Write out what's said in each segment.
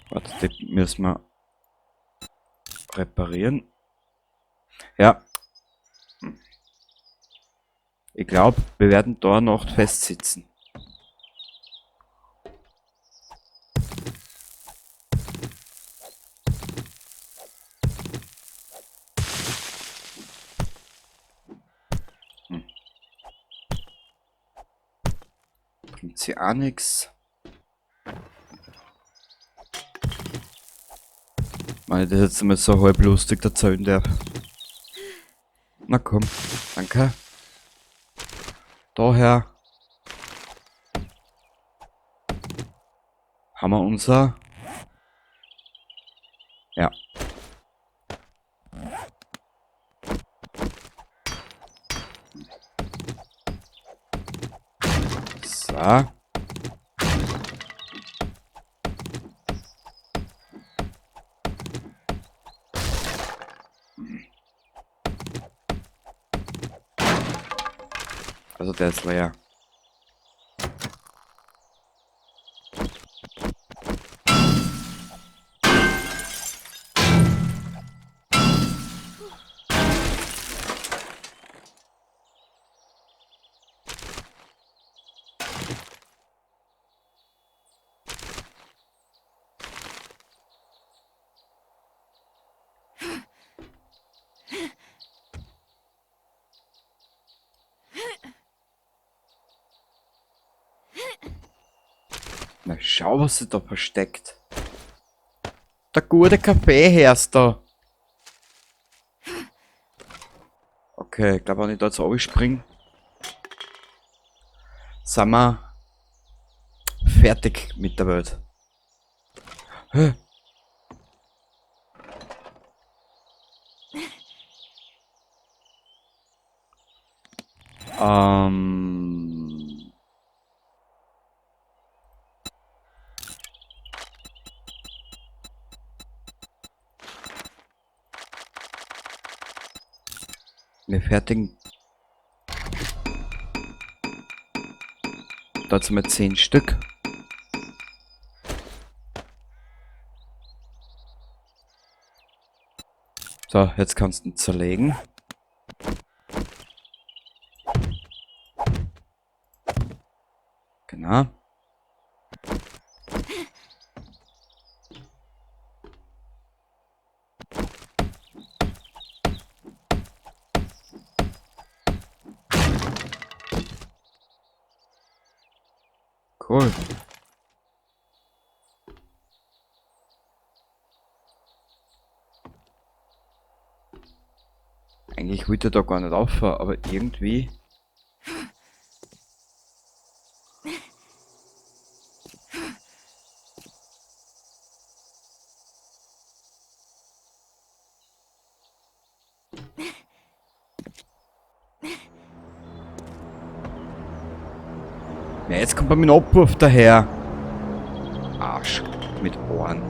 Warte, die müssen wir reparieren. Ja. Ich glaub, wir werden da noch festsitzen. Bringt sie auch nix. Wenn ich das jetzt einmal so halb lustig erzählen darf. Na komm, danke. Daher haben wir unser... Ja. So. Also der ist leer. Na schau, was sie da versteckt. Der gute Kaffeehärst da. Okay, ich glaub, wenn ich da jetzt runterspring, sind wir fertig mit der Welt. Hä? Wir fertigen dazu mal 10 Stück. So, jetzt kannst du ihn zerlegen. Genau. Cool. Eigentlich wollte ich da gar nicht aufhören, aber irgendwie... Ja, jetzt kommt bei mir ein Abwurf daher. Arsch mit Ohren.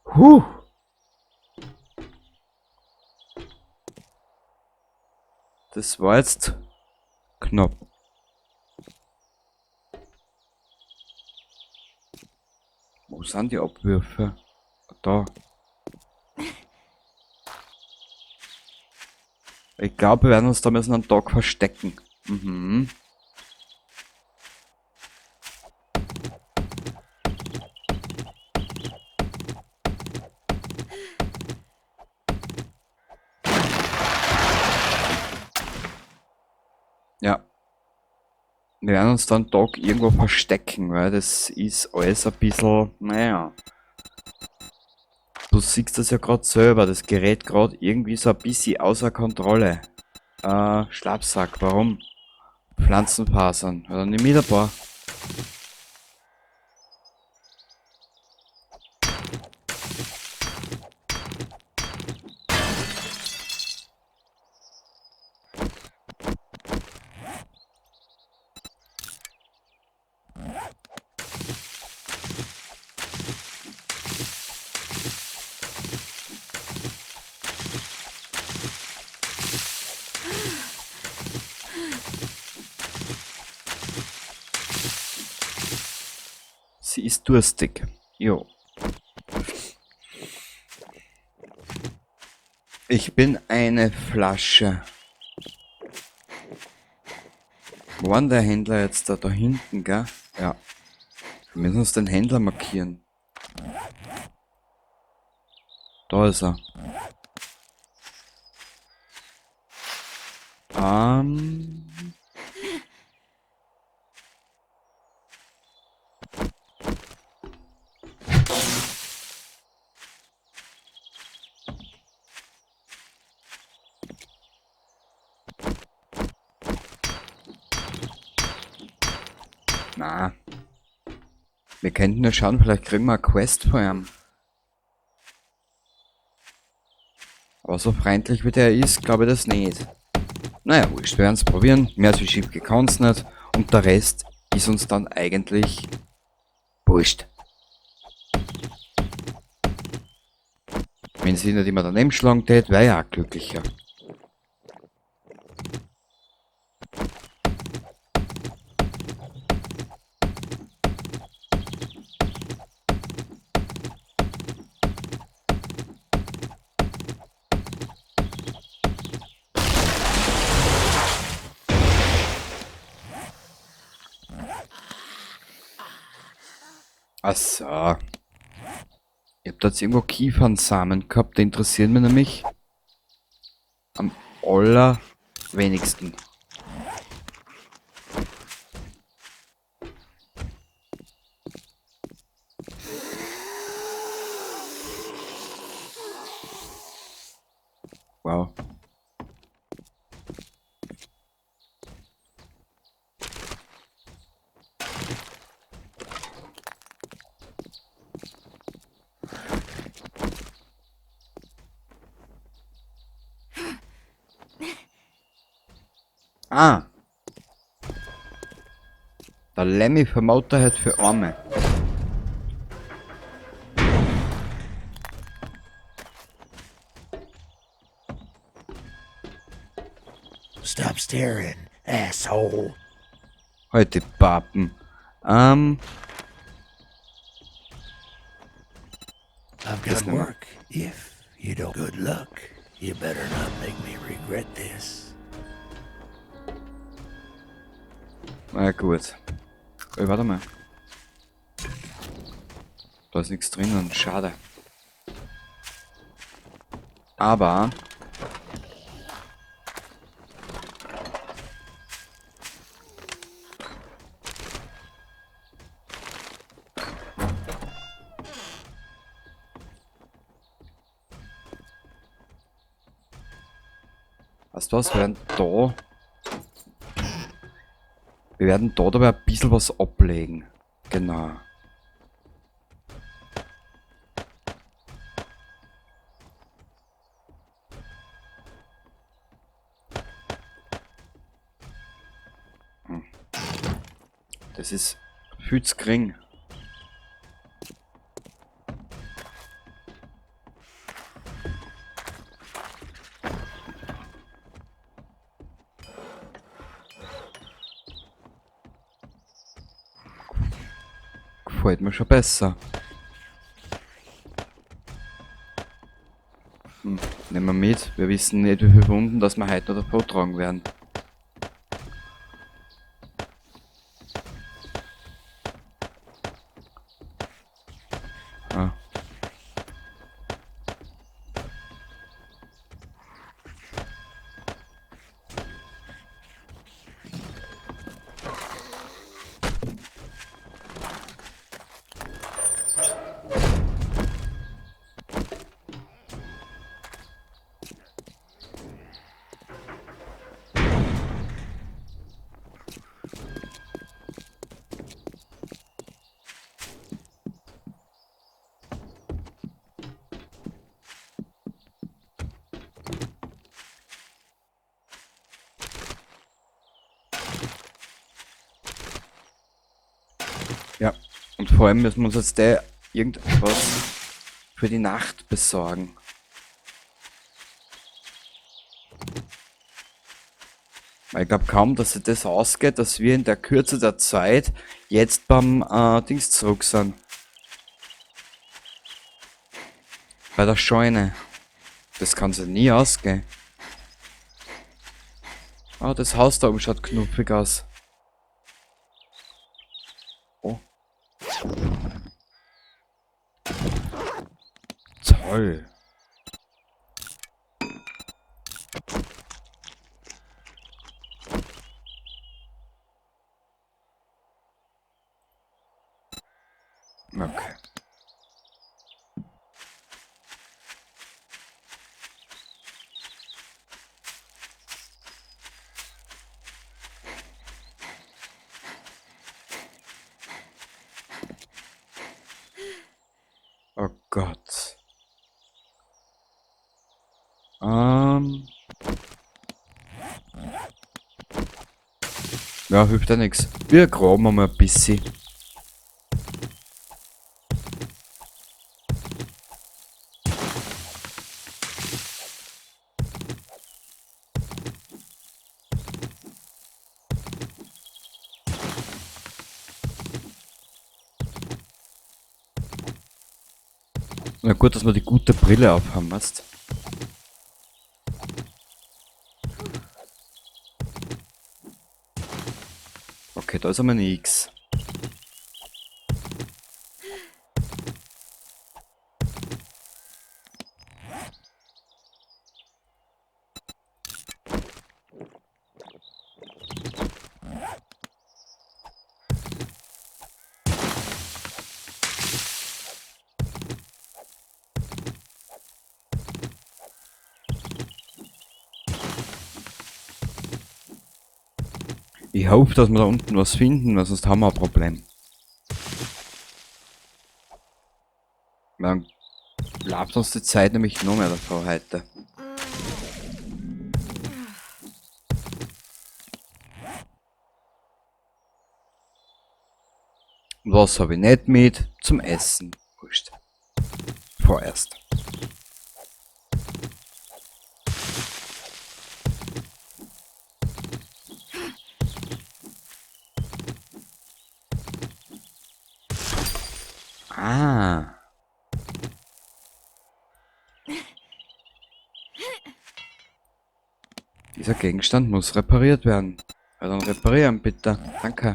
Huh. Das war jetzt knapp. Wo sind die Abwürfe? Da. Ich glaube, wir werden uns da müssen einen Tag verstecken. Ja. Wir werden uns dann Tag irgendwo verstecken, weil das ist alles ein bisschen, naja. Du siehst das ja grad selber, das gerät grad irgendwie so ein bisschen außer Kontrolle. Schlafsack, warum? Pflanzenfasern. Ja, dann nimm ich ein paar. Sie ist durstig. Jo. Ich bin eine Flasche. Wo war denn der Händler jetzt da? Da hinten, gell? Ja. Wir müssen uns den Händler markieren. Da ist er. Na. Wir könnten ja schauen, vielleicht kriegen wir eine Quest von ihm. Aber so freundlich wie der ist, glaube ich das nicht. Naja, wurscht, wir werden's probieren. Mehr als wie schief geht kann's nicht. Und der Rest ist uns dann eigentlich wurscht. Wenn sie nicht immer daneben schlagen tät, wär ich auch glücklicher. Ach so. Ich hab da jetzt irgendwo Kiefernsamen gehabt, die interessieren mich nämlich am allerwenigsten. Wow. Ah. Der Lemmy für Motorhead für Arme. Stop staring, asshole. Heute Papen. I've Das got nehmen wir. work. If you don't, good luck. You better not make me regret this. Na gut. Ey, warte mal. Da ist nichts drinnen. Schade. Aber weißt du was, wir werden da dabei ein bisschen was ablegen. Genau. Das ist viel zu gering. Gefällt mir schon besser. Nehmen wir mit. Wir wissen nicht, wie viele Wunden, dass wir heute noch davon tragen werden. Ah. Ja, und vor allem müssen wir uns jetzt da irgendwas für die Nacht besorgen. Weil ich glaub kaum, dass sich das ausgeht, dass wir in der Kürze der Zeit jetzt beim Dings zurück sind. Bei der Scheune. Das kann sich nie ausgehen. Ah, das Haus da oben schaut knuffig aus. Oh. Toll. Okay. Oh Gott. Ja, hilft ja nix. Wir graben mal ein bisschen. Na gut, dass wir die gute Brille aufhaben, weißt? Okay, da ist aber nix. Ich hoffe, dass wir da unten was finden, weil sonst haben wir ein Problem. Dann bleibt uns die Zeit nämlich noch mehr davor heute. Und was habe ich nicht mit? Zum Essen. Wurscht. Vorerst. Ah. Dieser Gegenstand muss repariert werden. Ja, dann reparieren bitte. Danke.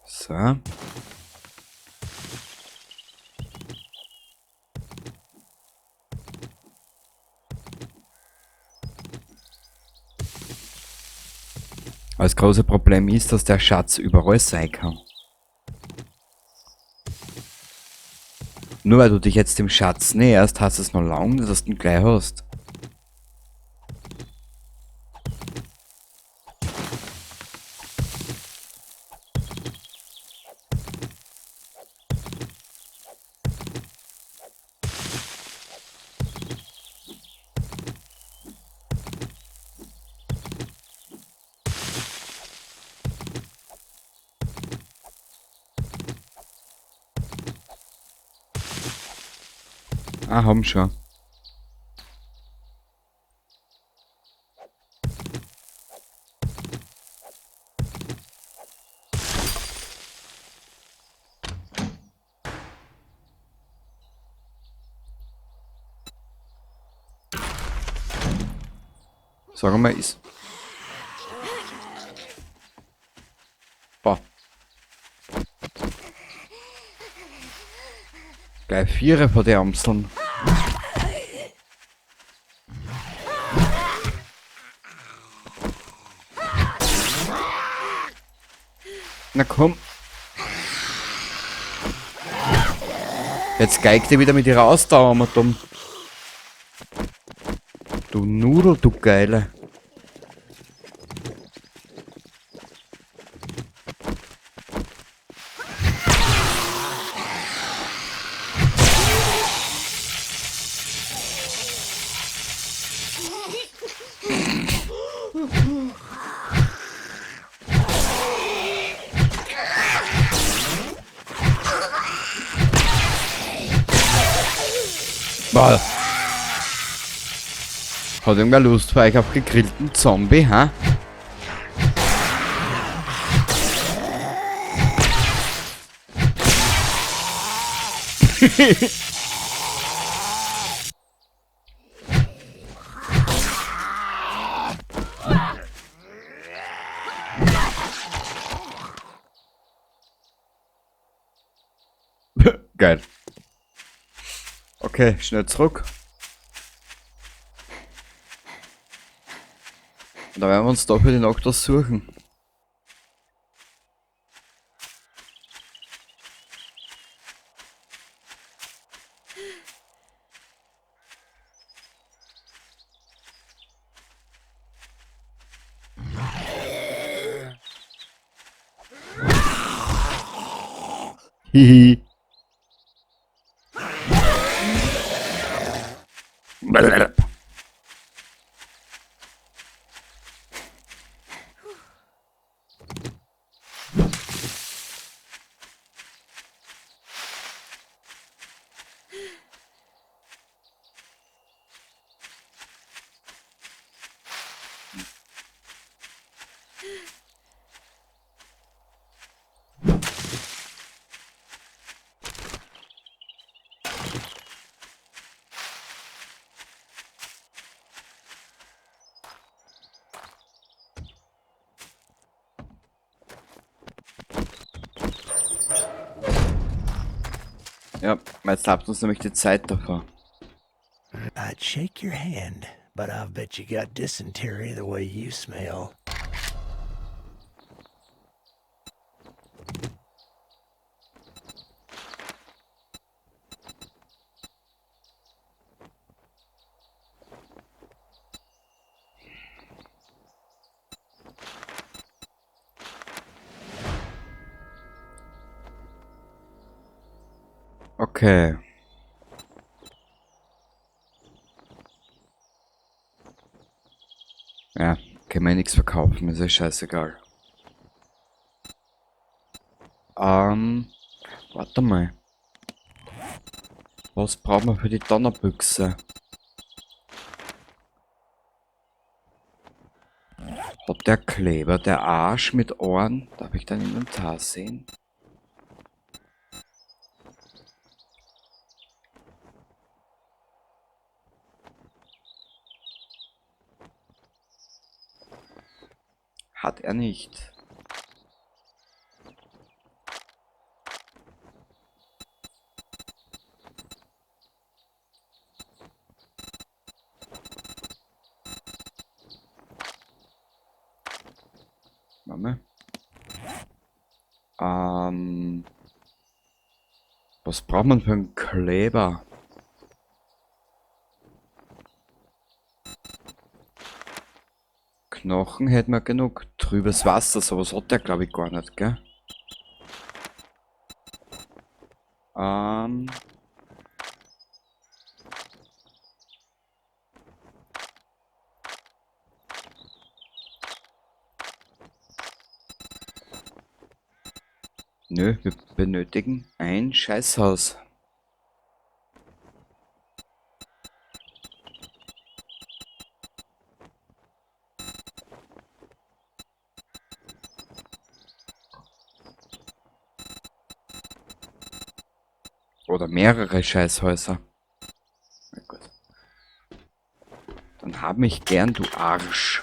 So. Das große Problem ist, dass der Schatz überall sein kann. Nur weil du dich jetzt dem Schatz näherst, heißt es noch lange nicht, dass du ihn gleich hast. Ah, haben schon. Sag mal, ist. Boah. Gleich 4 von den Amseln. Na komm. Jetzt geigt die wieder mit ihrer Ausdauer, mal dumm. Du Nudel, du Geile. Boah. Hat irgendwer Lust für euch auf gegrillten Zombie, ha? Geil. Okay, schnell zurück. Und da werden wir uns da für die Nacht was suchen. Hihi. Ja, jetzt bleibt uns nämlich die Zeit davor. I'd shake your hand, but I'll bet you got dysentery the way you smell. Okay. Ja, können wir nichts verkaufen, ist ja scheißegal. Warte mal. Was braucht man für die Donnerbüchse? Hat der Kleber, der Arsch mit Ohren? Darf ich dein Inventar sehen? Hat er nicht. Warte. Was braucht man für einen Kleber? Knochen hätten wir genug. Trübes Wasser, sowas hat der glaube ich gar nicht, gell? Nö, wir benötigen ein Scheißhaus. Oder mehrere Scheißhäuser. Na gut. Dann hab mich gern, du Arsch.